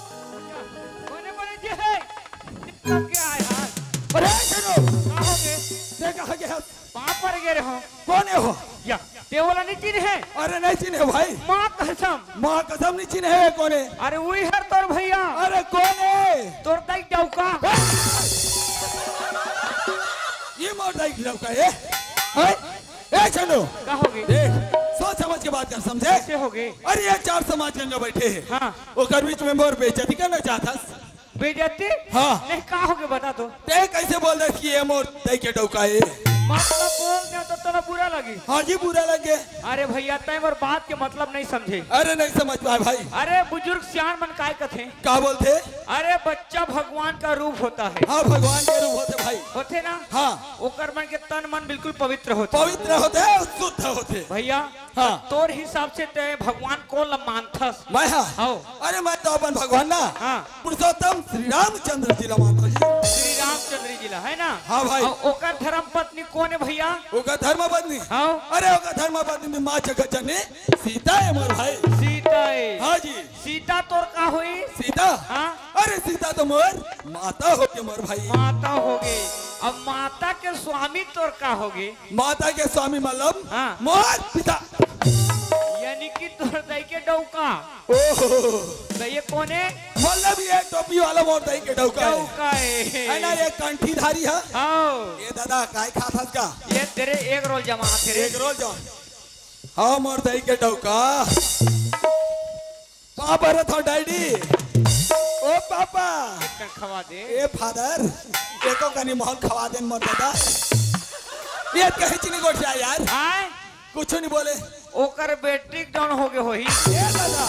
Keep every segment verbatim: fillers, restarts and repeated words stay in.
कोने बोले जे हे? कब के आए हां? अरे सुनो। का हो गे? ते कहां गे हस? पांव पर गे रहे हो। कोने हो? या, ते ओला नहीं चिन्हे? अरे नहीं चिन्हे भाई। मां कसम। मां कसम नहीं चिन्हे कोने। अरे उही हर तोर भैया। अरे कोने? तोर दाई डौका। ये मोर दाई डौका हे? हैं? ए चंदू। का हो गे? देख, सोच समझ के बात कर, समझे? कैसे हो गे? अरे ये चार समाज के अंग बैठे हे। हां। ओकर बीच में मोर बेइज्जती करना चाहत हस? बेइज्जती? हां। नहीं, का हो गे बता तो। ते कैसे बोल दे कि ये मोर दाई के डौका हे? मतलब बोल दे तो तोला बुरा लगी। हां जी, बुरा लगे। अरे भैया, तैं मोर बात के मतलब नहीं समझे। अरे नहीं समझ पाए भाई। अरे बुजुर्ग सियान मन काय कथे? का बोलथे? अरे बच्चा भगवान का रूप होता है। हां, भगवान के रूप होथे भाई। होथे ना? हां। ओकर मन के तन मन बिल्कुल पवित्र होथे। पवित्र होथे, शुद्ध होथे। भैया, हां। तोर हिसाब से तैं भगवान कोन ल मानथस? मैं हां? हां। अरे मैं तो अपन भगवान ना हां। पुरुषोत्तम श्री रामचंद्र जी ल मानथों जी। श्री रामचंद्र जी ल, है ना? हां भाई। अउ ओकर धर्म पत्नी कोन हे भैया? ओकर धर्म पत्नी? हां। अरे ओकर धर्म पत्नी मां जगत जननी सीता हे मोर भाई। सीता हे। हां जी। सीता तोर का होई? सीता? हां। अरे सीता तो मोर माता हो गे मोर भाई। माता हो गे। अब माता के स्वामी तोर का हो गे? माता के स्वामी मतलब हां। मोर पिता। यानी कि तोर दाई के डौका। ओहो। तो ये कोन हे? मतलब ये टोपी वाला मोर दाई के डौका हे। डौका हे। है ना, ये कंठीधारी हे। हां। ये दादा काय खात हस का? ये तेरे एग रोल जमा, तेरे एग रोल जमा। हां, मोर दाई के डौका। पांव परत हंव डैडी। ओ पापा। एक कन खवा दे। ए फादर, एको कनी मोला खवा दे न मोर दादा। ये कहीं चीनी गोठिया यार। आय? कुछ नहीं बोले। ओकर battery down हो गे होही। ए दादा,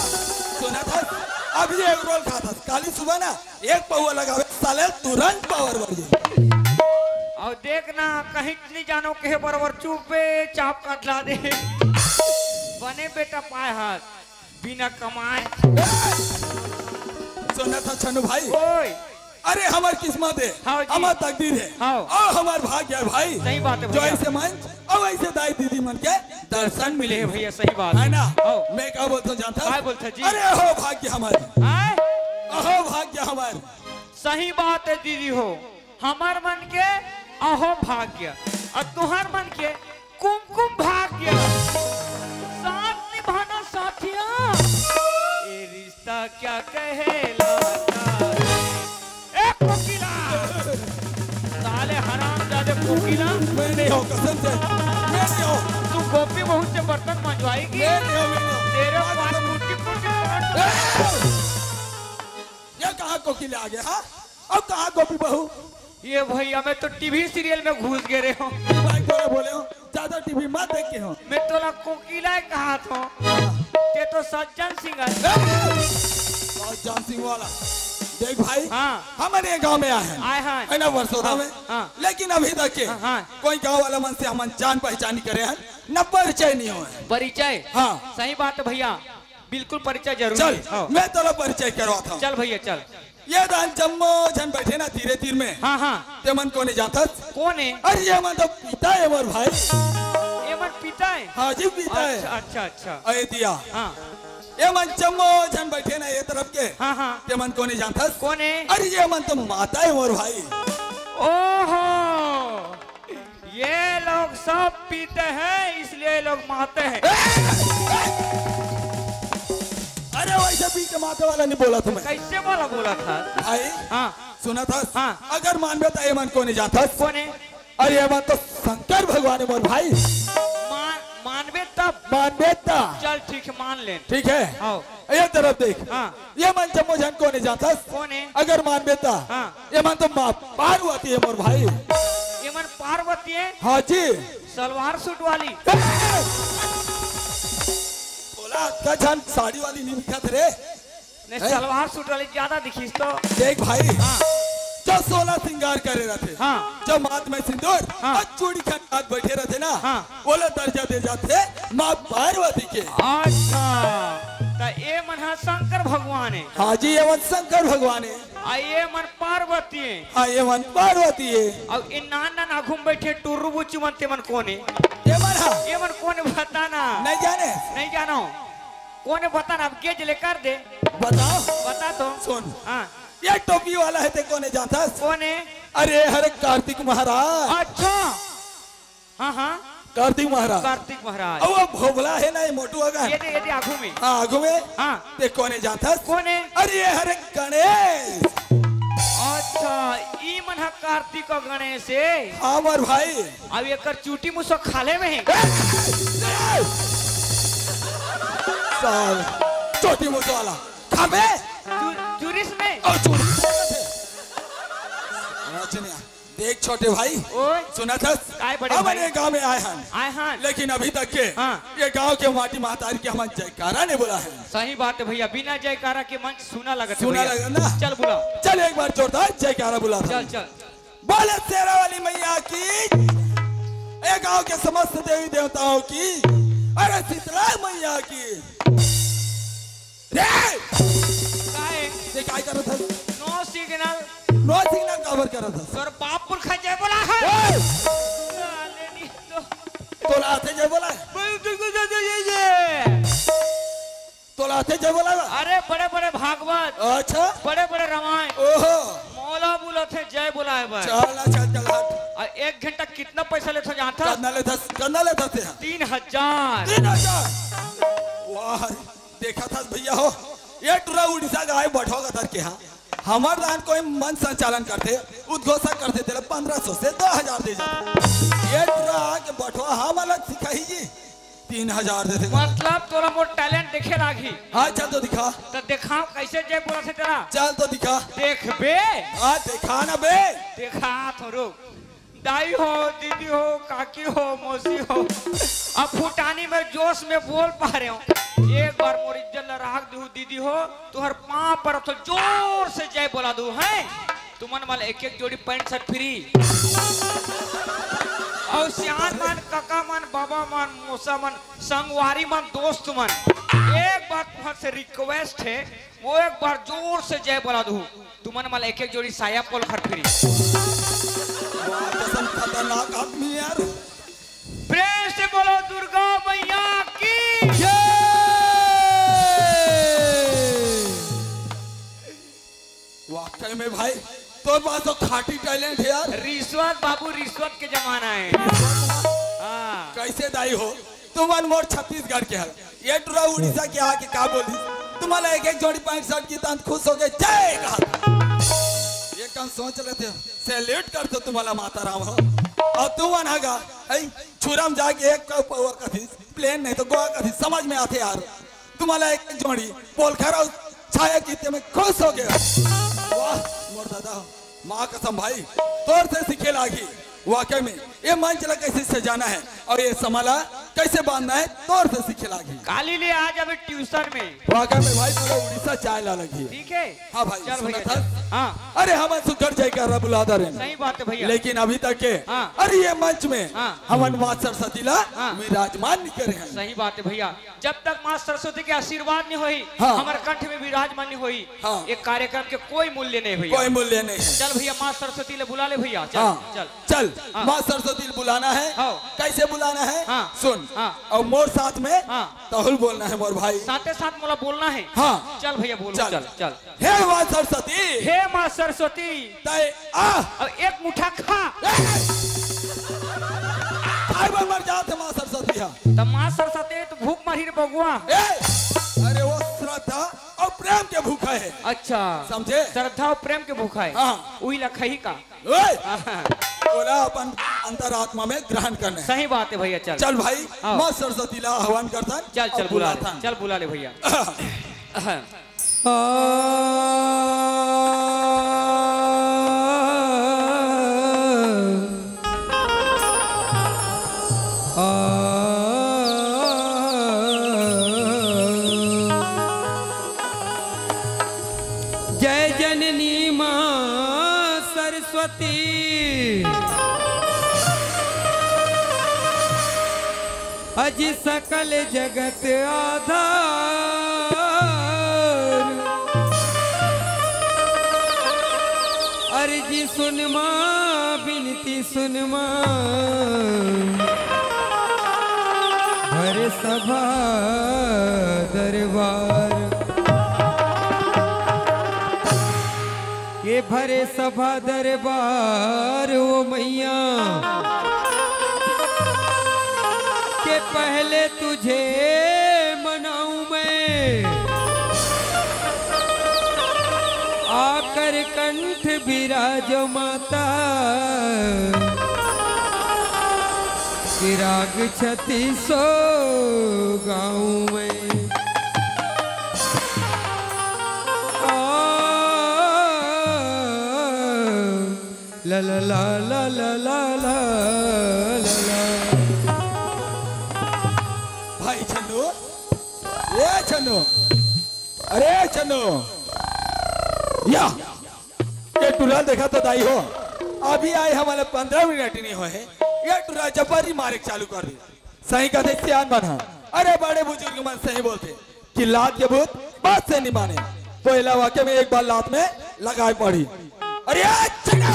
सुनत हस, अभी एग रोल खात हस, काली सुबह ना एक पौवा लगाबे, साले तुरंत power बढ़ जाही। अउ देख ना, कहीं नहीं जानो केहे बरोबर चुपचाप काट ला दे। बने बेटा पाए हस। बिना कमाए। सुनत हस छन्नू भाई। ओए। अरे हमर किस्मत हे, हाँ जी। हमर तकदीर हे, हाँ। अउ हमर भाग्य हे भाई। सही बात हे जो भैया। अइसे मंच अउ अइसे दाई दीदी मन के दर्शन मिले हे भैया, सही बात हे। हे ना? हाँ। मैं का बोलत हंव जानत हस? का बोलत हस जी? अरे अहो भाग्य हमर। हाँ? अहो भाग्य हमर। सही बात हे दीदी हो। हमर मन के अहो भाग्य, अउ तुंहर मन के कुमकुम भाग्य। साथ निभाना साथिया, ये रिश्ता क्या कहलाता? कोकिला? मैं नहीं हूँ, कसम से। मैं नहीं हूँ। तू गोपी बहू से बर्तन मंजवाएगी? मैं नहीं हूँ, मैं नहीं हूँ। तेरे पास कुटी कुटी ए! ये कहाँ कोकिला आ गया, हाँ? अब कहाँ गोपी बहू? ये भैया, मैं तो टीवी सीरियल में घुस गे रहे हूँ। भाई बोले, बोले हो, ज्यादा टीवी मत देखे हो। मैं तोला कोकिला कहा था। हाँ। ते तो सज्जन सिंह है। ए! सज्जन सिंह वाला। देख भाई, हाँ। हमारे गांव में आए हैं। आए हैं। है ना, वर्सोदा हाँ, में। हाँ। लेकिन अभी तक के हाँ, हाँ। कोई गांव वाला मन से हमन जान पहचान नहीं करे हैं, न परिचय नहीं हुए हैं। परिचय? हाँ। सही बात है भैया, बिल्कुल परिचय जरूरी चल, है। हाँ। मैं तोला परिचय करवाता हूँ। चल भैया, चल। ये दान जम्मो झन बैठे ना तीरे तीर में। हाँ, हाँ। ते मन कोने जानथस? कोने? अरे ये मन तो पिता है मोर भाई। ये मन पिता है? हाँ जी, पिता है। अच्छा, अच्छा, अच्छा। अरे दिया। हाँ। ये मन जम्मो झन बैठे ना ये तरफ के। हाँ, हाँ। ते मन कोने जानथस? कोने? अरे ये मन तो माता है मोर भाई। ओहो, ये लोग सब पीते हैं, इसलिए ये लोग माते हैं। अरे वैसे पी के माते वाला नहीं बोला तुम्हें। कैसे बोला, बोला था? भाई, हाँ। सुना था? हाँ। अगर मानबे तो ये मन कोने जाता। कोने? अरे ये मन तो शंकर भगवान है मोर भाई। मान, मानबे तब? मानबे तब। चल ठीक है, मान ले। ठीक है। आओ। ये तरफ देख। हाँ। ये मन जम्मो झन कोने जाता। कोने? अगर मानबे ता। हाँ। ये मन तो माँ पार्वती है मोर भाई। ये मन पार्वती है? हाँ जी। सलवार सूट वाली। ए! बोला का झन साड़ी वाली नहीं दिखा थे रे। नहीं, हैं? सलवार सूट वाली ज्यादा दिखीस तो। देख भाई, हाँ। जो सोलह श्रृंगार करे रहते, हाँ। जो माथ में सिंदूर हाँ। और चूड़ी खन हाथ बैठे रहते ना, हाँ। ओला दर्जा दे जाते माँ पार्वती के। अच्छा, त ए मन ह शंकर भगवान है। हाँ जी, ये मन शंकर भगवान है। आ ये मन पार्वती है। हाँ, ये मन पार्वती है। अब इन नान नान आघू में बैठे टुर्रू बुच्चू मन, ते मन कोने? ये मन हा। ये मन कोने बताना? नहीं जाने। नहीं जानो। कोने बताना? अब गेज ले कर दे। बताओ। बता तो। सुन। हाँ। ये टोपी वाला है, ते कोने जाता? कोने? अरे हरे कार्तिक महाराज। अच्छा। हाँ, हाँ। कार्तिक महाराज। कार्तिक महाराज। अब वो भोभला है ना, ये मोटू अगन। ये दे, ये दे आगू में। हाँ, आगू में। हाँ। ते कोने जाथस? कोने? अरे, ये हरे गणेश। अच्छा, ई मन ह कार्तिक अउ गणेश हे। हाँ, मोर भाई। अब एकर चूटी मुसो खाले में हे। ए! साल, चूटी मुसो वाला। खाबे? चू-, चूरिस में? ओ, चूरिस। अच्छा, नहीं। देख छोटे भाई, ओए। सुनत हस? काय बड़े हमन भाई? ये गांव में आए हन। आए हन। लेकिन अभी तक के हाँ। ये गांव के माटी महतारी के हमन जयकारा नहीं बोला है। सही बात है भैया, बिना जयकारा के मंच सूना लगत है सुना भैया। लगा ना? चल बुला। चल एक बार जोरदार जयकारा बुला था। चल, चल। बोले शेरा वाली मैया की, ये गांव के समस्त देवी देवताओं की, अरे शीतला मैया की। रे! काहे? ते काय करत हस? No signal। No signal काबर करत हस? तोर बाप पुरखा जय बोला है। ओए! साले नी तो। तोला आथे जय बोला है? बोल, तू, तू, तू, तू, ये, ये। तोला आथे जय बोला है? अरे बड़े बड़े भागवत। अच्छा। बड़े बड़े रामायण। ओहो। मोला बोलत हे जय बोला है बस। चल, चल, चल, हट। आ, एक घंटा कितना पैसा लेथो जानत हस? कतना लेथस? कतना लेथस ते? तीन हजार। तीन हजार। वाह। देखत हस भैया हो, ये टुरा उड़ीसा गाय बठवा गतर के हा। हमर दान कोई मन संचालन करथे, उद्घोषक करथे, तेला पन्द्रह सौ से दो हजार दे जाथे। ये टुरा आके बठवा हमला सिखाही जी, तीन हजार देथे। मतलब तोला मोर talent देखे लागही। हाँ, चल तो दिखा। तो दिखाओ कैसे जय बोलथे तेला। चल तो दिखा। देखबे। हाँ, दिखा ना बे। देखा थोरो। दाई हो, दीदी हो, काकी हो, मौसी हो, अब फुटानी में जोश में बोल पा रहे हो। एक बार मोर इज्जत ला राख दू दीदी हो, तुहर पाँव परत हो, जोर से जय बोला दू, हैं? तुमन मन एक एक जोड़ी pant shirt free। अउ सियान मन, कका मन, बाबा मन, मौसा मन, संगवारी मन, दोस्त मन, एक बार तुहर से request है, वो एक बार जोर से जय बोला दू। तुमन मन एक एक जोड़ी साया पोल खर free। वाह, कसम खतरनाक आदमी यार। प्रेम से बोलो दुर्गा मैया की। जय। वाकई में भाई, तोर पास तो खाटी talent है यार। रिश्वत बाबू, रिश्वत के जमाना है। हाँ। कैसे दाई हो? तुमन मोर छत्तीसगढ़ के हल। ये टुरा उड़ीसा के आके का बोली? तुम्हाला एक एक जोड़ी pant shirt की तान खुश हो गए, जय कहा। ये कम सोच लेते हो, salute कर दो तुम्हाला माता राम हो। अउ तुमन ह गा, है, छुरा म जाके एक पौवा कथिस, प्लेन नहीं तो गोवा कथिस, समझ में आथे यार। तुम्हारा एक जोड़ी पोलखरा अउ छाया गीत में खुश हो गया। वाह मोर दादा, माँ कसम भाई, तोर से सीखे लागी। वाकई में ये मंच ला कैसे सजाना है अउ ये समा ला कैसे बांधना है, तोर से सीखे लागी। काली ले आ जाबे ट्यूशन में। वाकई में भाई, पूरा उड़ीसा चाय ला लगी। ठीक है। हाँ भाई, चल सुना भैया, था? चल। हाँ। अरे हमन सुघर जयकारा बुलात रहेन। सही बात है भैया। लेकिन अभी तक के, हाँ। अरे ये मंच में, हाँ। हमन माँ सरस्वती ला, हाँ। विराजमान नहीं करे हैं। सही बात है भैया। जब तक माँ सरस्वती के आशीर्वाद नहीं होही, हाँ। हमर कंठ में विराजमान नहीं होही, हाँ। एक कार्यक्रम के कोई मूल्य नहीं भैया। कोई मूल्य नहीं है। चल भैया, माँ सरस्वती ले बुला ले भैया, चल, हाँ। चल। चल, हाँ। माँ सरस्वती ले बुलाना है। हाँ। कैसे बुलाना है? हाँ। सुन। हाँ। अउ मोर साथ में, हाँ। तहुल बोलना है मोर भाई। साथे साथ मोला बोलना है। हाँ। चल भैया, बोल, चल। चल, चल। हे माँ सरस्वती। हे माँ सरस्वती। तय आ। अब एक मुठा खा। ए! खाए बर मर जात हे माँ सरस्वती हा। त माँ सरस्वती तो भूख मरही रे बगुआ। ए! अरे वो श्रद्धा अउ प्रेम के भूखा है। अच्छा। समझे? श्रद्धा अउ प्रेम के भूखा है। हाँ। उही ला खही का। ओए! हाँ। ओला अपन अंतरात्मा में ग्रहण करना है। सही बात है भैया, चल। चल भाई, हाँ। माँ सरस्वती ला आह्वान करथन। चल, चल, अउ बुला ले, बुलाथन। चल, बुला ले भैया। जय जननी माँ सरस्वती। अजी सकल जगत आधार। अर्जी सुन माँ, बिनती सुन माँ, भर सभा दरबार। ये भरे सभा दरबार ओ मैया, के पहले तुझे मनाऊं मैं, आकर कंठ बिराजो माता, कि राग छत्तीसो गाऊं मैं। आ, ला ला ला। भाई छन्नू, ए छन्नू, अरे छन्नू, या, ये टुरा देखा तो दाई हो, अभी आए हमारे पंद्रह मिनट नहीं होए, ये टुरा जबरी मारे चालू कर दी। सही कथे सियान मन ह। अरे बड़े बुजुर्ग मन सही बोलथे कि लात के भूत बात से नहीं माने। तो एला वाकई में एक बार लात में लगाए पड़ी। अरे आ, चढ़ा।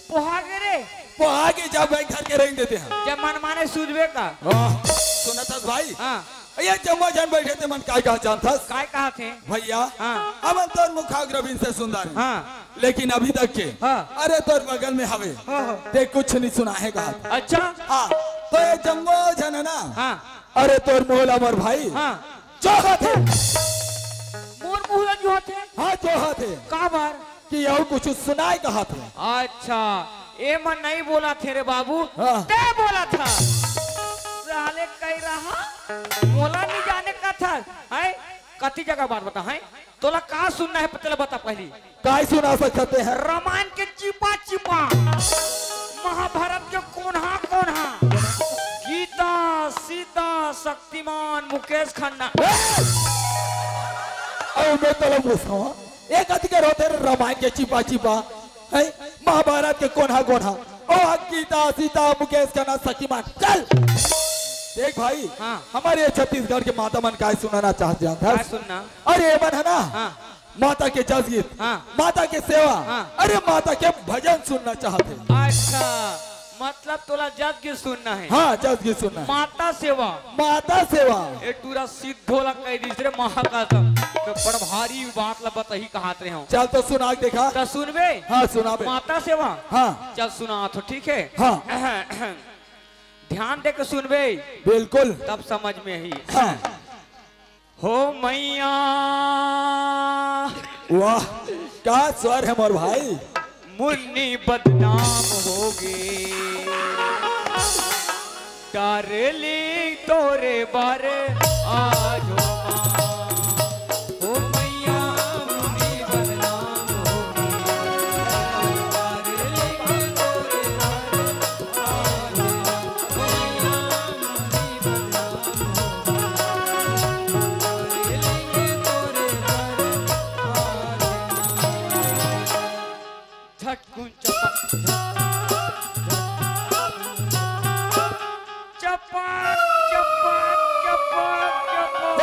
पोहा गे रे। पोहा गे, जब भाई घर के रेंग देते हैं। जब मन माने सूझबे का। वाह, सुनत हस भाई? हाँ। ये जम्मो झन बैठे ते मन काय कहा जानथस? काय कहा थे? भैया, हाँ। हमन तोर मुखाग्र बिन से सुंदर हैं। हाँ। लेकिन अभी तक के, हाँ। अरे तोर बगल में हवे, हाँ, हाँ। ते कुछ नहीं सुना है कहा। अच्छा। हाँ, तो ये जम्मो झन है ना, हाँ। अरे तोर मुंह ला मोर भाई, हाँ। जोहत हे। मोर मुंह ला जोहत हे? हाँ, जोहत हे। का बार? कि अउ कुछ सुनाए कहा थे। अच्छा, ए मन नहीं बोला थे रे बाबू, हाँ। ते बोला था। साले कह रहा, मोला नहीं जाने का था, है? कति जगह बात बता, है? तोला का सुनना है, पहले बता पहली। काय सुना सकते हैं? रामायण के चिपा चिपा, महाभारत के कोन्हा कोन्हा, गीता, सीता, शक्तिमान, मुकेश खन्ना। ए! अरे मैं तोला पूछता हूँ, एक अधिकार होते रे रामायण के चिपा चिपा, है? महाभारत के कोन्हा कोन्हा, ओ गीता, सीता, मुकेश खन्ना, शक्तिमान, चल। देख भाई, हाँ। हमारे छत्तीसगढ़ के माता मन काय सुनाना चाहत जानत हस? काय सुनना? अरे मन है ना, हाँ। माता के जस गीत, हाँ। माता के सेवा, हाँ। अरे माता के भजन सुनना चाहत हे। अच्छा, मतलब तोला जस गीत सुनना है। हाँ, जस गीत सुनना है। माता सेवा। माता सेवा। ए टूरा सिद्धो ला कह दीस रे महाकाल, तो बड़ भारी बात ला बताही कहात रहे हो। चल तो सुना के देखा। तो सुनबे? हाँ, सुनाबे। माता सेवा? हाँ। चल सुना तो ठीक है। हाँ। ध्यान दे के सुनबे। बिल्कुल। तब समझ में ही। हाँ। हो मैया। वाह, का स्वर है मोर भाई। मुन्नी बदनाम होगे। डार्लिंग तोरे बर आज हो माँ। ओ मैया मुन्नी बदनाम होगे। डार्लिंग तोरे बर आज हो माँ। ओ मैया मुन्नी बदनाम होगे। डार्लिंग तोरे बर आज हो माँ। झटकुन चपक, चपक, चपक, चपक, चपक।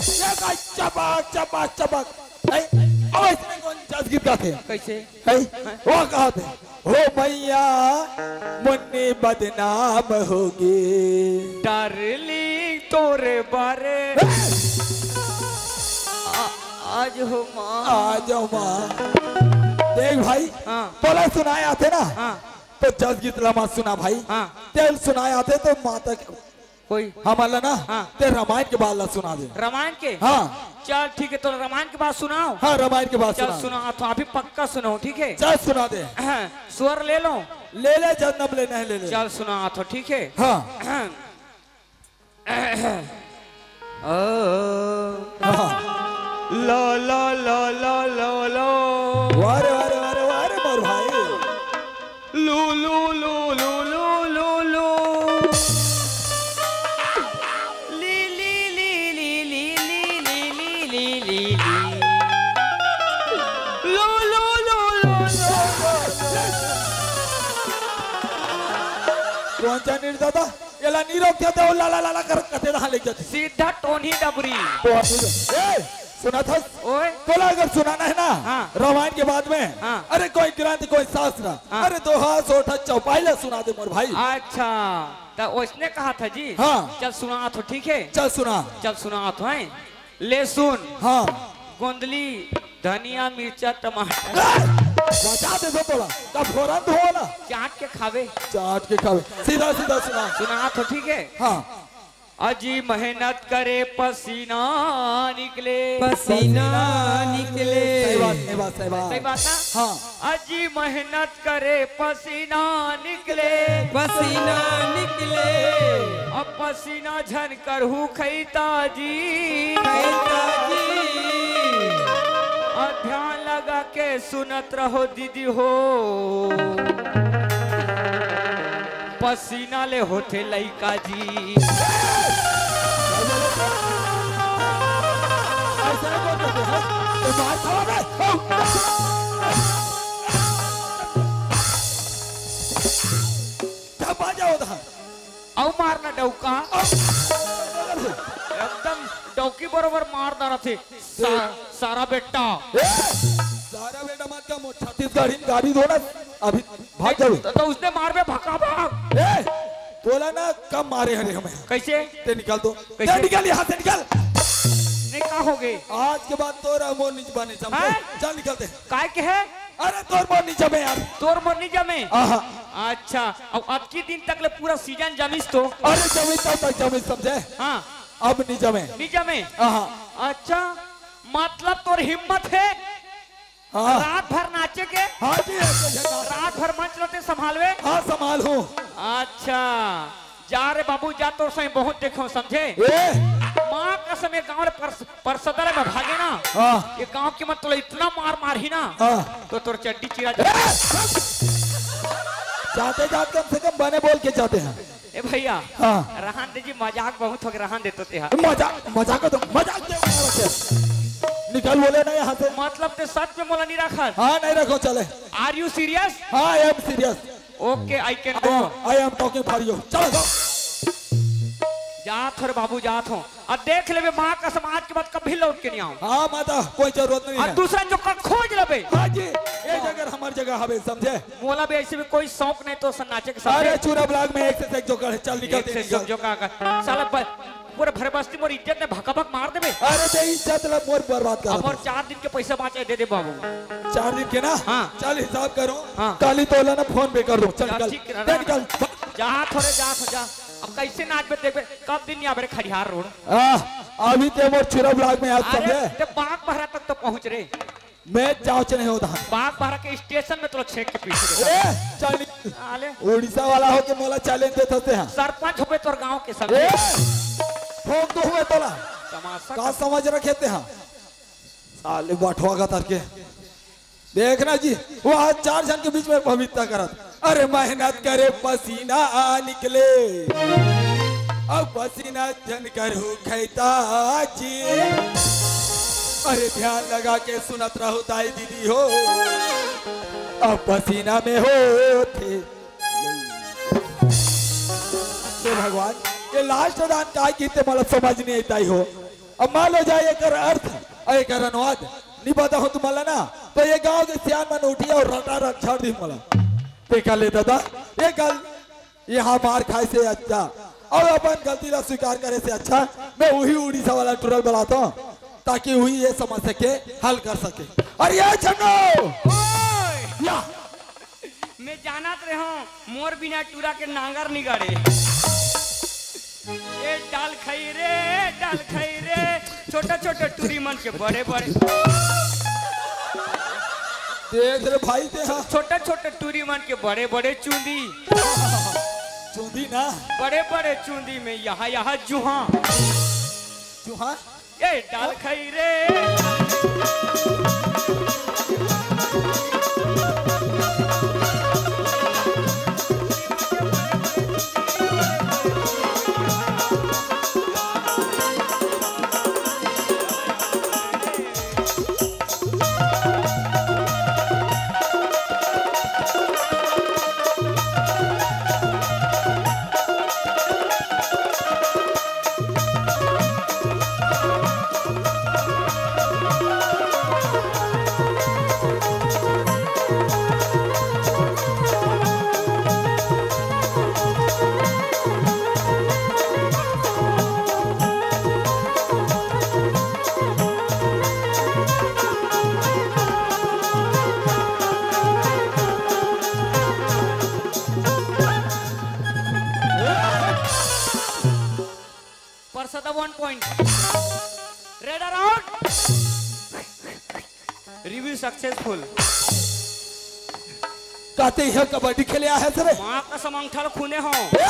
ये का चपक, चपक, चपक? नहीं, अब इसमें कौन जस गीत गाथे? कैसे? नहीं, वो गाथे, "हो मैया, मुन्नी बदनाम होगे।" डार्लिंग तोरे बारे। आ, आज हो माँ। आज हो माँ। देख भाई, हाँ। तोला सुनाए आथे ना, हाँ। तो जस गीत ला मत सुना भाई। हाँ। तेल सुनाए आथे तो माता के कोई हमन ला ना, हाँ। ते रामायण के बात ला सुना दे। रामायण के? हाँ। चल ठीक है, तो रामायण के बात सुनाओ। हाँ, रामायण के बात चल सुना। सुना, तो अभी पक्का सुनाओ, ठीक है? चल सुना दे। हाँ, स्वर ले लो। ले ले, जब नब लेना है ले ले। चल सुना, तो ठीक है? हाँ। ओ। हाँ। लो, लो, लो, लो, लो, लो। वाह रे, वाह रे, वाह रे, वाह रे, मोर भाई। लू, लू, लू, लू, लू, लू, लू। ली, ली, ली, ली, ली, ली, ली, ली, ली, ली। लू, लू, लू, लू, लू। कौन सा निर्दाता? एला नी रोकथे त ओ ला ला ला ला कर कथे तहाँ लेग जाथे। सीधा टोनही डबरी। तो आप सीधा, ए, सुनत हस? ओए। तोला अगर सुनाना है ना, हाँ। रामायण के बाद में, हाँ। अरे कोई ग्रंथ, कोई शास्त्र, हाँ। अरे दोहा, सोरठा, चौपाई ला सुना दे मोर भाई। अच्छा, त ओइसने कहा था जी। हाँ। चल सुना तो ठीक है। चल सुना। चल सुना तो है। लहसुन, हाँ। गोंदली, धनिया, मिर्चा, टमाटर। ए! बचा दे दो तोला। तब फोरन धो ना। चाट के खावे। चाट के खावे। सीधा सीधा सुना। सुना तो ठीक है। हाँ। अजी मेहनत करे पसीना निकले। पसीना निकले। सही बात, सही बात, सही बात। सही बात ना? हाँ। अजी मेहनत करे पसीना निकले। पसीना निकले। अब पसीना झन करहू खैता जी। खैता जी। और ध्यान लगा के सुनत रहो दीदी हो। पसीना ले होथे लइका जी। ऐसा नहीं बोल सकते, हाँ? तो मार खाओ बे। दबा जाओ उधर। अउ मारना डौका। एकदम डौकी बरोबर मार डारथे। सा-, सारा बेटा। ए, सारा बेटा मत का, मोर छत्तीसगढ़ी गाड़ी दो ना, अभी भाग जावे। तो, तो उसने मार में भका भाग। ए, तोला ना कम मारे हरे हमें। कैसे? ते निकल दो। कैसे? ते निकल यहाँ से, निकल। नहीं, का हो गए? आज के बाद तोरा मोर निज बने, समझे? हैं? चल निकल दे। काय के है? अरे तोर मोर नी जमे यार। तोर मोर नी जमे? आहा। अच्छा, अब अतकी दिन तक ले पूरा सीजन जमिस तो? अरे जमिस तब तक जमिस समझे? हाँ। अब नी जमे। नी जमे? आहा। अच्छा, मतलब तोर हिम्मत है हाँ। रात भर नाचे के? हाँ जी, ऐसे झंडा। रात भर मंच रहते संभालवे? हाँ, संभाल हूँ। अच्छा, जा रे बाबू, जा, तोर संग बहुत देखो, समझे? ए! माँ कसम, ये गाँव ले परस-, परसदर में भागे ना, हाँ। ये गाँव के मन तोला इतना मार मारही ना, हाँ। तो तोर चड्डी चिरा ए! जा। जाते जात कम से कम बने बोल के जाते हैं। ए भैया, हाँ। रहन दे जी, मजाक बहुत हो गया, रहन दे तो तेहा। मजाक, मजाक तो, मजाक दे रहा है। निकल बोले ना यहाँ से। मतलब ते सच में मोला नहीं रखा? हाँ, नहीं रखो, चले। Are you serious? हाँ, I am serious। Okay, I can go। I am, I am talking for you। चलो, जाओ। जात हो रे बाबू, जात हो। अब देख लेबे, माँ कसम, आज के बाद कभी लौट के नहीं आऊँ। हाँ, माता, कोई जरूरत नहीं और है। दूसरा जो कर खोज लेबे। हाँ जी, ये जगह हमारी जगह हवे, समझे? मोला भी ऐसे भी कोई शौक नहीं तो सन्नाचे के साथ। अरे, चूरा ब्लॉक में एक से एक जोकर है, चल निकल एक से एक निकल। जोकर का। साला ब-, पूरे भर बस्ती मोर इज्जत ने भकाभक मार देबे। अरे, ते इज्जत ला मोर बर्बाद कर अब और दे। चार दिन के पैसा बाँचे, दे दे बाबू। चार दिन के ना? हाँ। चल हिसाब करो। हाँ। काली तोला ना फोन पे कर दो। चल चल निकल। ठीक है, चल ना। निकल। जा थोड़े जा, जा। अब कैसे नाच में देखबे? कब दिन नहीं आबे रे खड़ियार रोड। आ, अभी ते मोर चूरा ब्लॉक में आज अरे, समझे? ते बाग बहरा तक तो पहुँच रे। मैं चाव च नहीं होता। बाघ बहरा के स्टेशन में तोला छेक के पीछे देखा। ए, चल। साले। उड़ीसा वाला होके मोला चैलेंज देत हस तेहा। सरपंच होबे तोर गांव के सब। ए, ठोक दूं मैं तोला। तमाशा का कर। समझ रखे तेहा। साले बठवा का तरके। देखना जी, वो आज चार झन के बीच में पवित्रता करत। अरे मेहनत करे पसीना निकले, अब पसीना झन करहू खैता जी। अरे ध्यान लगा के सुनत रहू दाई दीदी हो, अब पसीना में होथे। हे भगवान, ये लास्ट दान काय किते मोला समझ नहीं आता ही हो। अब मान लो जाए एकर अर्थ अउ एकर अनुवाद नहीं पता हो तुम्हारा ना, तो ये गांव के सियान मन उठी अउ रटा रट छाड़ दी मोला। ते का ले दादा, ये गल, यहाँ मार खाए से अच्छा अउ अपन गलती ला स्वीकार करे से अच्छा मैं वही उड़ीसा वाला टुरल बुलाता हूँ, ताकि वही ये समस्या के हल कर सके। अरे ये छन्नो! ओए! या! मैं जानत रहे हूँ, मोर बिना टूरा के नांगर निगाड़े। ए डाल खई रे, डाल खई रे, छोटा छोटा टूरी मन के बड़े बड़े। देख रे भाई ते हा। छोटा छोटा टूरी मन के बड़े बड़े चूंदी। चूंदी ना। बड़े बड़े चूंदी में यहाँ यहाँ जुहा। जुहा? ए डाल खई रे। Parsada one point. Radar out. Review successful. कहते यह कबड्डी खेले आया है सर। माँ का समंगठल खूने हो। ए!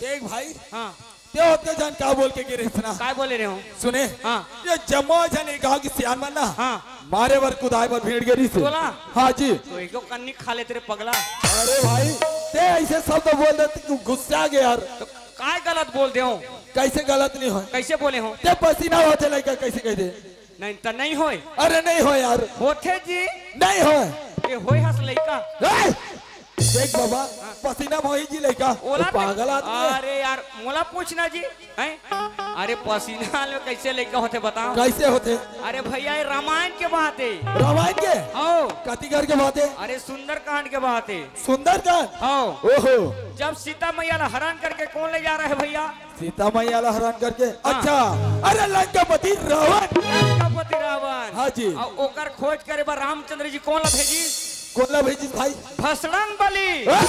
देख भाई, हाँ। ते होते जान का बोल के गिरे इतना। काय बोले रहे हो? सुने? हाँ। ये जम्मो जन एक गांव की सियान मन ना। हाँ। मारे बर कुदाए बर भीड़ गिरी से। बोला? हाँ जी। तो एक दो कन्नी खा ले तेरे पगला। अरे भाई, ते ऐसे शब्द बोल देते कि गुस्सा आ गया यार। तो काय गलत बोल दे हो? कैसे गलत नहीं हो? कैसे बोले हो? ते पसीना होते लड़का कैसे कह दे? नहीं तो नहीं होए। अरे नहीं हो यार। होथे जी। नहीं हो। ये होए हस लइका। ए! देख बाबा, पसीना मोही जी लइका। ओला पागल आदमी है। अरे यार, मोला पूछना जी, हैं? अरे पसीना में कैसे लइका होथे बताओ? कैसे होथे? अरे भैया, ये रामायण के बात है। रामायण के? आओ। कति घर के बात है? अरे सुंदरकांड के बात है। सुंदरकांड? आओ। ओहो। जब सीता मैया ला हरण करके कौन ले जा रहा है भैया? सीता मैया ला हरण करके। हाँ। अच्छा, अरे लंकापति रावण। लंकापति रावण। हाँ जी। और ओकर खोज करे बर रामचंद्र जी कौन ला भेजी? कौन ला भेजी भाई? भसड़ंग बली। हाँ?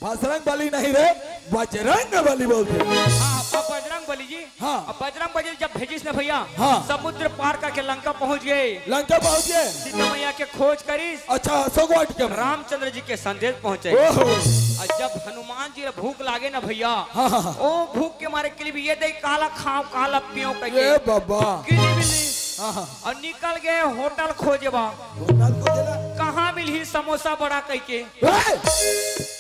भसड़ंग बली नहीं रे, बजरंग बली बोलते। हाँ, अब बजरंग बली जी। हाँ। अब बजरंग बली जब भेजिस ना भैया, हाँ। समुद्र पार करके लंका पहुंच गए। लंका पहुंच गए। सीता मैया के खोज करिस। अच्छा, अशोक वाटिका में। रामचंद्र जी के संदेश पहुंचे। ओहो। और जब हनुमान जी ला भूख लागे ना भैया, हाँ, हाँ, हाँ। ओ भूख के मारे किली बिली ये दे काला खाओ, काला पियो कहिके। ए बाबा। किली बिली। हाँ, हाँ। और निकल गए होटल खोजे बा। होटल खोजे ला? कहाँ मिलही समोसा बड़ा कहिके। ए!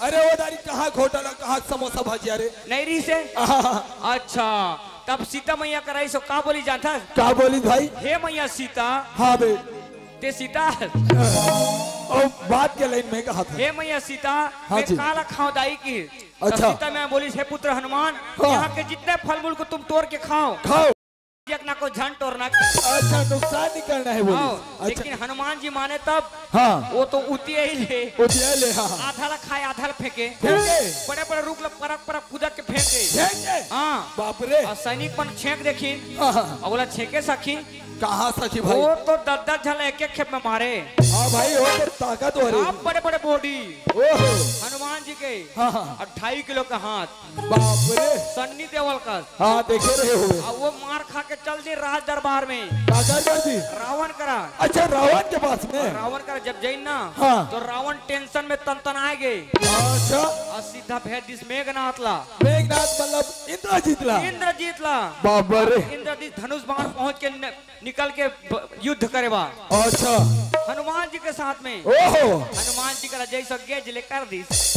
अरे वो दारी कहाँ होटल है, कहाँ समोसा भजिया रे? नहीं रही से? हाँ, हाँ, हाँ। अच्छा, तब सीता मैया कराई सो का बोली जानता? का बोली भाई? हे मैया सीता। हाँ बे। ते सीता। ओ, बात के लाइन में कहा था। हे मैया सीता, हाँ मैं जी। काला खाओ दाई की। तब अच्छा। सीता मैया बोली, हे पुत्र हनुमान, हाँ। यहाँ के जितने फल मूल को तुम तोड़ के खाओ। खाओ। एक ना को झन टोरना। अच्छा, नुकसान नहीं करना है बोली। हाँ, अच्छा। लेकिन हनुमान जी माने तब। हाँ। वो तो उतिया ही ले। उतिया ले, हाँ। आधा ला खाए, आधा ला फेंके। फेंके। बड़े बड़े रुख ला परक परक कुदक के फेंक दे। फेंके। हाँ। बाप रे। और सैनिक मन छेंक देखिन। हाँ, हाँ। और बोला छेंके सखी। कहाँ सखी भाई? वो तो दस दस झन एक एक खेप में मारे। हाँ भाई, वो तो ताकतवर है। आप बड़े बड़े बॉडी। ओहो। हनुमान जी के। हाँ, हाँ। और ढाई किलो का हाथ। बाप रे। सन्नी देओल का। हाँ, देखे रहे हो। और वो मार खा के चल दी राज दरबार में। का कर दी? रावण करा। अच्छा, रावण के पास में? रावण करा जब जइन ना, हाँ। तो रावण टेंशन में तनतनाए गे। अच्छा। और सीधा भेज दिस मेघनाथ ला। मेघनाथ मतलब इंद्रजीत ला। इंद्रजीत ला। बाप रे। इंद्रजीत धनुष बाण पहुंच के न-, निकल के ब-, युद्ध करे बा। अच्छा। हनुमान जी के साथ में। ओहो। हनुमान जी करा जैसा गेज ले कर दिस।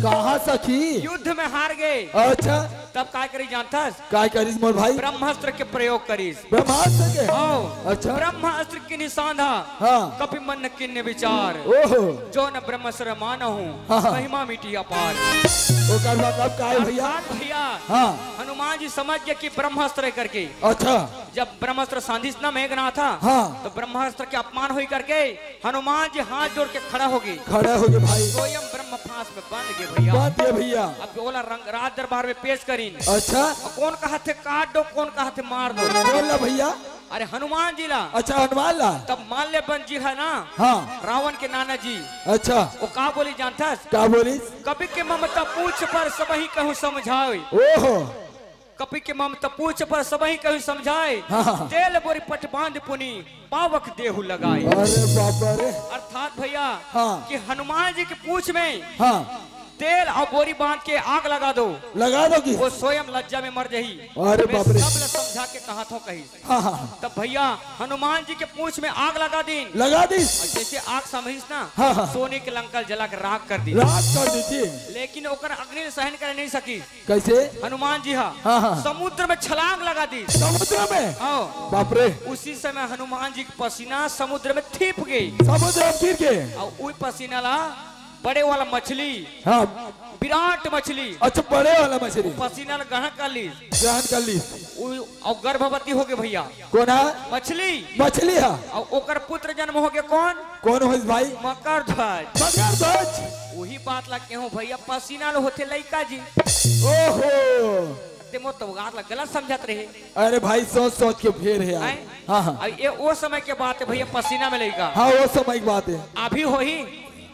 कहाँ सखी? युद्ध में हार गे। अच्छा। तब काय करिस जानथस? काय करिस मोर भाई? ब्रह्मास्त्र के प्रयोग करिस। ब्रह्मास्त्र के? आओ। अच्छा। ब्रह्मास्त्र के निशान हा। हाँ। कपि मंद कीन्ह विचार। ओहो। जो न ब्रह्मास्त्र मानहु, हाँ, हाँ। महिमा मिटी अपार। ओकर मतलब काय भैया? अर्थात भैया, हाँ। हनुमान जी समझ गे कि ब्रह्मास्त्र करके। अच्छा। जब ब्रह्मास्त्र सांधिस ना मेघनाथ हा, हाँ। तो ब्रह्मास्त्र के अपमान होई करके हनुमान जी हाथ जोड़ के खड़ा हो गे। खड़ा हो गे भाई। स्वयं ब्रह्म फांस में बंध गे भैया। बंध गे भैया। अब ओला रंग राज दरबार में पेश करिन। अच्छा। अब कोन कहत हे काट दो, कोन कहत हे मार दो। बोल ला भैया। अरे हनुमान जी ला। अच्छा, हनुमान ला। तब माल्यबंत जी है ना, हाँ। रावण के नाना जी। अच्छा। वो का बोलिस जानथस? का बोलिस? कपि के ममता पूछ पर सबहि कहूँ समझाए। ओहो। कपि के ममता पूछ पर सबहि कहूँ समझाए। हाँ, हाँ। तेल बोरी पट बांध पुनि पावक देहु लगाए। अरे बाप रे। अर्थात भैया हाँ। कि हनुमान जी के पूछ में हाँ। तेल और बोरी बांध के आग लगा दो। लगा दो कि? वो स्वयं लज्जा में मर जाही। अरे मैं बाप रे। सब ला समझा के कहा थो कही। हाँ, हाँ, हाँ। तब भैया हनुमान जी के पूछ में आग लगा दीन। लगा दीस। और जैसे आग समझिस ना, हाँ, हाँ। सोने के लंका जला के राख कर दी। राख कर दी थी। लेकिन ओकर अग्नि सहन करे नहीं सकी। कैसे? हनुमान जी हा हाँ, हाँ। समुद्र में छलांग लगा दी। समुद्र में? हाँ। बाप रे। उसी समय हनुमान जी के पसीना समुद्र में थिप गई। समुद्र में गिर गए। और वही पसीना ला बड़े वाला मछली, हाँ। विराट मछली, अच्छा, बड़े वाला मछली। पसीना ला ग्रहण कर ली। ग्रहण कर ली। उ-, और गर्भवती हो गई भैया। कोन हा? मछली। मछली हा। और ओकर पुत्र जन्म हो गया कौन? कौन होइस भाई? मकर ध्वज। मकर ध्वज। वही बात ला केहूँ भैया, पसीना लो होथे लइका जी। ओहो। ते मोर तो बात ला गलत समझत रहे। अरे भाई, सोच सोच के फेर हे यार। हैं? हाँ, हाँ। अब ये वो समय के बात है भैया, पसीना में लइका। हाँ, वो समय की बात है। अभी होही?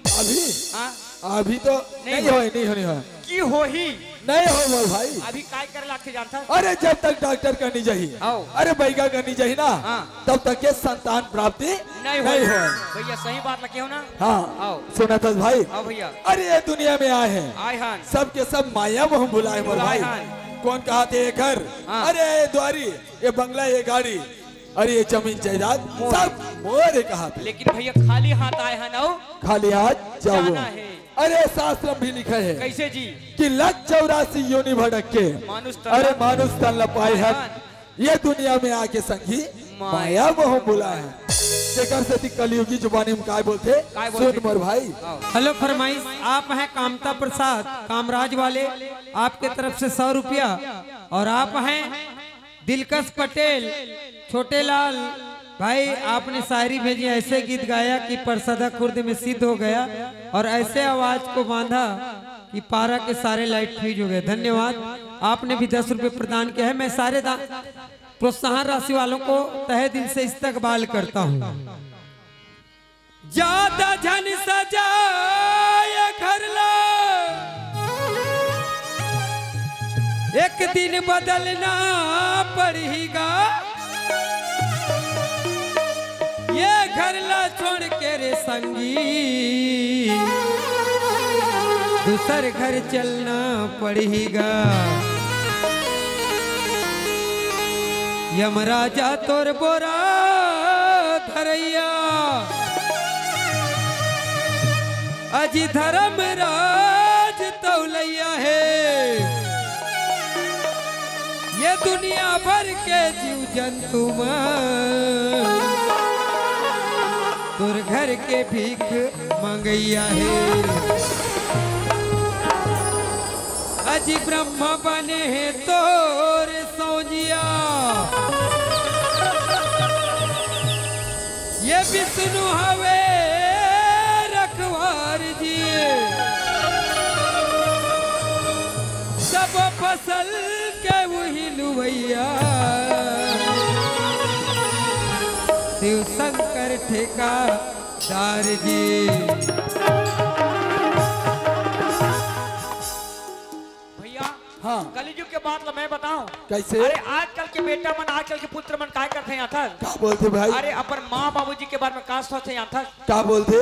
अभी? हाँ। अभी तो नहीं नहीं होय। होय, नहीं होय, नहीं होय। की होही? नहीं होय मोर भाई। अभी काय करे लागथे जानथस? अरे जब तक डॉक्टर करा नहीं जाही, आओ। अरे बइगा करा नहीं जाही ना, हाँ। तब तक के संतान प्राप्ति नहीं नहीं होय। होय। भैया सही बात ला केहूँ ना। हाँ। आओ। सुनथस भाई। आओ भैया। अरे ये दुनिया में आए हैं। आए हन। सबके सब माया मोह भुलाए मोर भुलाए भाई। हन। कोन कहत हे ये घर? हाँ। अरे ये दुआरी, ये बंगला, ये गाड़ी। अरे ये जमीन जायदाद मोर। सब मोर हे कहत हे। लेकिन भैया खाली हाथ आए हन अउ खाली हाथ जाओ। जाना है। अरे शास्त्र में भी लिखा है कैसे जी? कि लख चौरासी योनि भटक के मानुष तन अरे ला मानुष तन ला पाए हन। पाए हन। ये दुनिया में आके संगी माया। माया मोह भुलाए हन। तेकर सेती कलयुगी जुबानी में काय बोलथे? काय बोलथे? सुन मोर भाई। आओ। हेलो फरमाइश, आप हैं कामता प्रसाद कामराज वाले, आपके तरफ से सौ रुपया। और आप हैं दिलकश पटेल, छोटे लाल भाई, आपने शायरी भेजी, ऐसे गीत गाया कि परसदा खुर्द में सिद्ध हो गया और ऐसे आवाज को बांधा कि पारा के सारे लाइट फ्यूज हो गए। धन्यवाद। आपने भी दस रुपये प्रदान किया है। मैं सारे दा-, प्रोत्साहन राशि वालों को तहे दिल से इस्तकबाल करता हूँ। ज्यादा झन सजाय घर ला, एक दिन बदलना पड़हीगा। ये घर ला छोड़ के रे संगी, दूसर घर चलना पड़हीगा। यमराजा तोर बोरा धरैया, अजी धर्मराज तौलैया हे। ये दुनिया भर के जीव जंतु मन तोर घर के भीख मंगैया हे। अजी ब्रह्मा बने हे तोर सौजिया, ये विष्णु हवे रखवार जी, सब फसल के उही लुवैया। शिव शंकर ठेकेदार जी। भैया, हाँ। कलयुग के बात ला मैं बताऊं? कैसे? अरे, आजकल के बेटा मन, आजकल के पुत्र मन काय करथे जानथस? का बोलथे भाई? अरे, अपन माँ बाबूजी के बारे में का सोचथे जानथस? का बोलथे?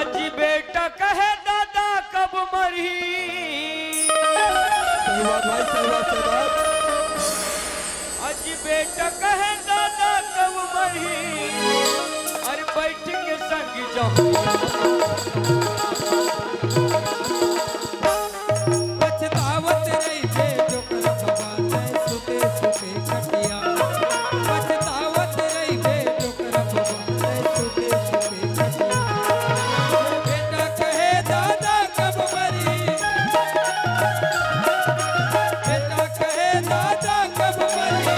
अजी बेटा कहे दादा कब मरही? सही बात भाई, सही बात, सही बात। अजी बेटा कहे दादा कब मरही, अरे बैठ के संग जाऊं। पछतावत रहिबे डोकरा बाबा तैं सुते सुते खटिया। पछतावत रहिबे डोकरा बाबा तैं सुते सुते खटिया। बेटा कहे दादा कब मरही? बेटा कहे दादा कब मरही?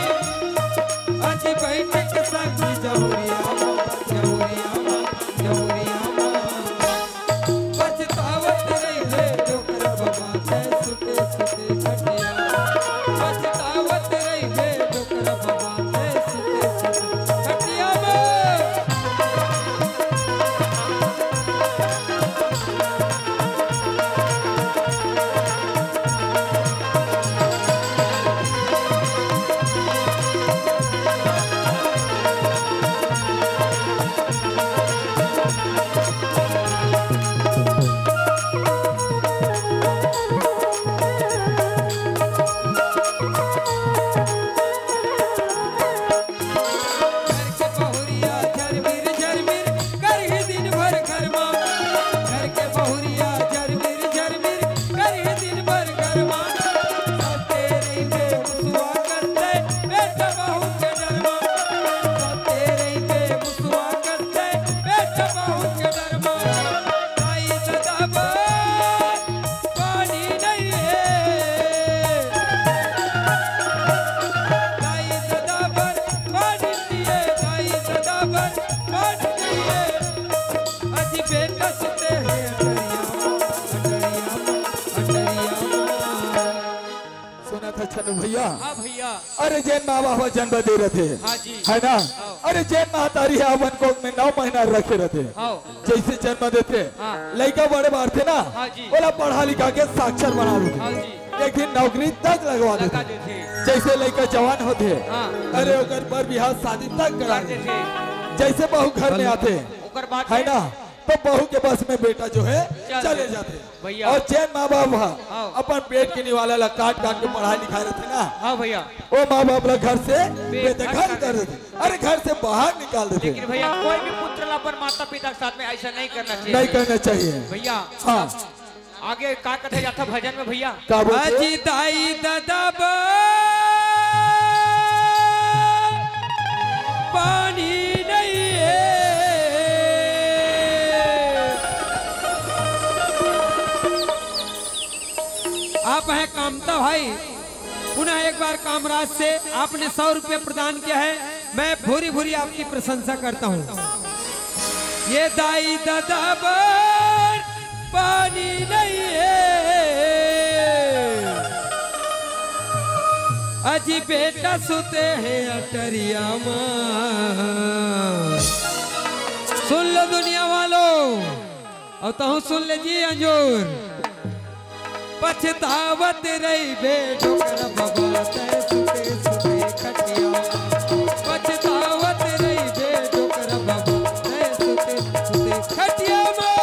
अजी बैठ के संग जहुरिया माँ, जहुरिया माँ, जहुरिया माँ। पछतावत रहिबे डोकरा बाबा तैं सुते सुते खटिया। पछतावत रहिबे डोकरा बाबा तैं सुते सुते खटिया में। घर के बहुरिया झरमिर झरमिर करही दिन भर घर मा। घर के बहुरिया झरमिर झरमिर करही दिन भर घर मा। सते रहिबे मुसवा कस तैं बेटा बहू के डर मा। सते रहिबे मुसवा कस तैं बेटा बहू के डर मा। दाई ददा बर पानी नइ हे। दाई ददा बर पानी नइ हे, दाई ददा बर पानी नइ हे। अजी बेटा सुते हे अटरिया मा, अटरिया मा, अटरिया मा। सुनथस छनु भैया? हाँ भैया। अरे जेन माँ बाप जन्म दे रथे, हाँ जी। है ना? हाँ। अरे जेन महतारी ह अपन कोख में नौ महीना रखे रथे, हाँ। जइसे जन्म देथे, हाँ। लइका बड़े बाढ़थे ना, हाँ जी। ओला पढ़ा लिखा के साक्षर बना देथे। हाँ जी। एक दिन नौकरी तक लगवा लगा देथे। देथे। जइसे लइका जवान होथे, हाँ। अरे ओकर बर बिहाव शादी तक करा कर देथे। देथे। जइसे बहू घर में आथे, ओकर बाद है में ना, तो बहू के बस में बेटा जो है चल चले देथे। जाथे। भैया। अउ जेन माँ बाप ह हाँ। अपन पेट के निवाला ला काट काट के पढ़ाई लिखाई रथे ना, हाँ भैया। ओ माँ बाप ला घर से बेदखल बेदखल कर कर देथे। अरे घर से बाहर निकाल देथे। लेकिन भैया, कोई भी पुत्र ला अपन माता पिता के साथ में ऐसा नहीं करना चाहिए। नहीं करना चाहिए। भैया, हाँ। आगे का कथे जाथा भजन में भैया? का बोलथे? अजी दाई ददा बर पानी नहीं है। आप हैं कामता भाई, पुनः एक बार कामराज से आपने सौ रुपये प्रदान किया है, मैं भूरी भूरी आपकी प्रशंसा करता हूँ। ये दाई ददा बर पानी नहीं है, अजी बेटा सुते हैं अटरिया मा। सुन लो दुनिया वालों, अउ तहूँ सुन ले जी अंजोर। पछतावत रहिबे डोकरा बबा तैं सुते सुते खटिया। पछतावत रहिबे डोकरा बबा तैं सुते सुते खटिया मा।